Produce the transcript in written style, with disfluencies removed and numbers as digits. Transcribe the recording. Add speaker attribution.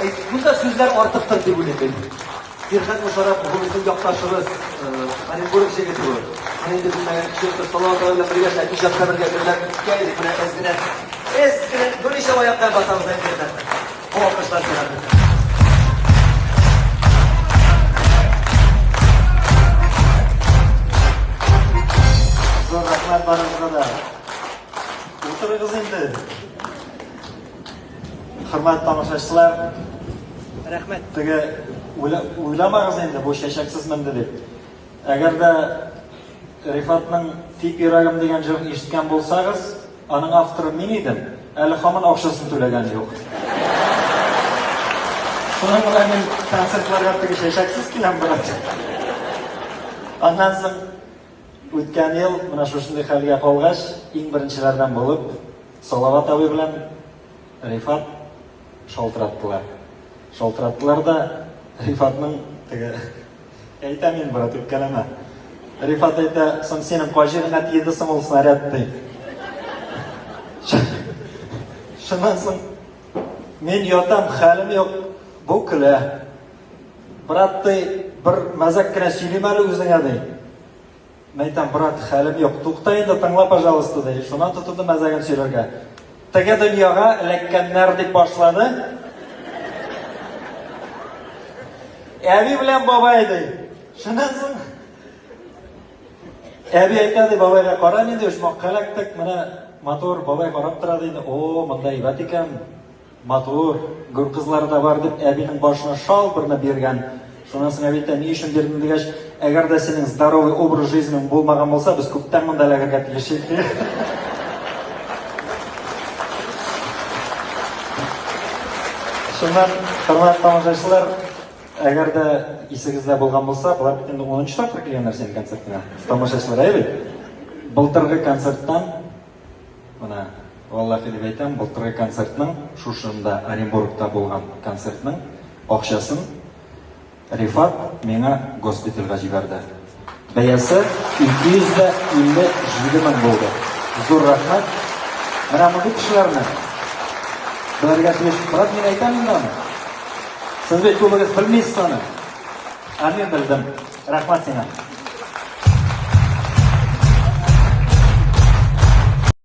Speaker 1: Монда сүзләр артыктыр дип уйлыйм мин. Фирхәт Мушарапов, бу безнең якташыбыз, Оренбург җегете бу. Моны инде белмәгән кеше юктыр. Салават абый белән бергә эшләп, иҗатта бергә гөрләп киткән идек. Менә әз генә, әз генә, берничә аякка басабыз әле Фирхәт. Бу алкышлар сиңа.
Speaker 2: Зур рәхмәт барыгызга да. Утырыгыз инде. Хөрмәтле тамашачылар,
Speaker 1: рәхмәт.
Speaker 2: Теге уйламагыз инде бу чәчәксез менде дип. Әгәр дә Рифатның Тик йөрәгем дигән җырын ишеткән булсагыз, аның авторы мин идем, әле һаман акчасын түләгән юк. Шуның белән мин концертларга теге чәчәксез киләм, брат. Аннан соң үткән ел менә шушындый хәлгә калгач, иң беренчеләрдән булып Салават абый белән Рифат шалтыраттылар. Шалтыраттылар да Рифатның теге әйтәм инде, брат, үпкәләмә. Рифат әйтә, соң синең кай җиреңә тиеде соң ул снаряд, ди. Шуннан соң мин ятам, хәлем юк, бу көлә. Брат, ди, бер мәзәк кенә сөйлим әле үзеңә, ди. Мәйтәм, брат, хәлем юк. Тукта инде, тыңла, пожалуйста, ди. Шуннан тотынды мәзәген сөйләргә. Теге дөньяга эләккәннәр дип башлады. Әби белән бабай ди. Шуннан соң әби әйтә ди бабайга, кара нинди оҗмахка эләктек, менә матур бабай карап тора ди. О, монда әйбәт икән. Матур, гүр кызлары да бар, дип, әбинең башына шал берне биргән. Шуннан соң әби әйтә, ни өчен бирдең дигәч, әгәр дә синең здоровый образ жизнең булмаган булса, без күптән монда эләгергә тиеш идек. Шуннан, хөрмәтле тамашачылар, әгәр дә исегездә булган булса, болар бит инде 10 тапкыр килгәннәр синең концертыңа. Тамашачылар, әйе бит? Былтыргы концерттан Менә, валлахи дип әйтәм, былтыргы концертның, шушында Оренбургта булган концертның акчасын Рифат миңа госпитальгә җибәрде. Бәясе 257 мең булды. Зур рәхмәт. Менә мондый кешеләрне белергә тиеш. Брат, мин әйтәм инде аны. Сез бит күбегез белмисез аны. Ә мин белдем. Рәхмәт сиңа.